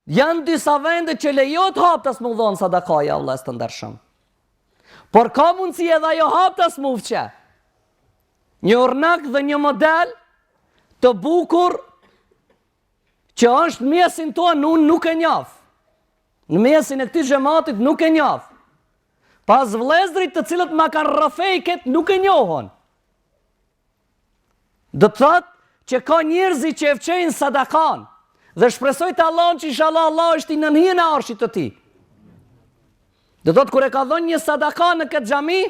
Janë disa vende që lejohet haptas me u dhonë sadakaja, vëllezër të ndershëm. Por ka mundësi edhe ajo haptas me u fsheh. Një ornak dhe një model të bukur që është në mesin tonë, unë nuk e njof. Në mesin e këtij xhematit nuk e njof. Pas vëllezërit të cilët ma kanë rrëfe këtë nuk e njohën. Do të thotë që ka njerëzi që e fshehin sadakan dhe shpresoj te Allahu që inshallah Allahu e shtin nën hijen e arshit të tij. Do të thotë kur e ka dhënë një sadaka në këtë xhami,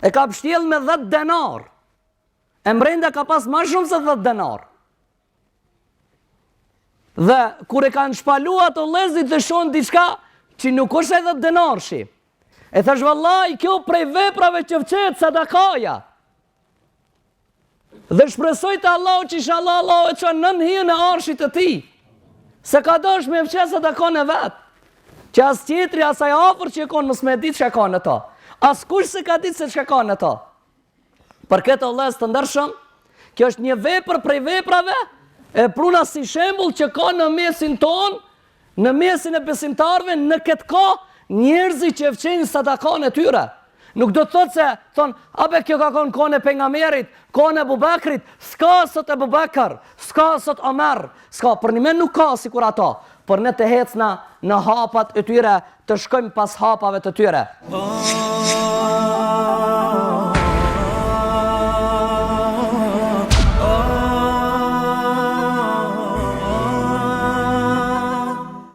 e ka pshtjell me 10 denar. E mbrenda ka pas ma shumë se 10 denar. Dhe kur e kanë shpalu ato vllezrit dhe shohin diçka që nuk është ai 10 denarshi. E thash vallai kjo prej veprave që fshehet sadakaja. Dhe shpresoj te Allahu që inshallah Allahu e çon nën hijen e arshit të tij. Se ka dash me fsheh sadakon e vet. Që as tjetri as ai afër që e ka mos me ditë çka ka në to. Askush s'e ka ditë se çka ka në to. Për këtë vëllezër të ndershëm, kjo është një vepër prej veprave e pruna si shembull që ka në mesin tonë, në mesin e besimtarëve në këtë kohë njerëzi që e fshehin sadakan e tyre. Nuk do të thotë se thon, a be kjo ka kon kohën e pejgamberit, kohën e Abu Bakrit, s'ka sot Abu Bakr, s'ka sot Omer, s'ka, përnjëmend nuk ka sikur ato, por ne të hecna në hapat e tyre, të shkojmë pas hapave të tyre.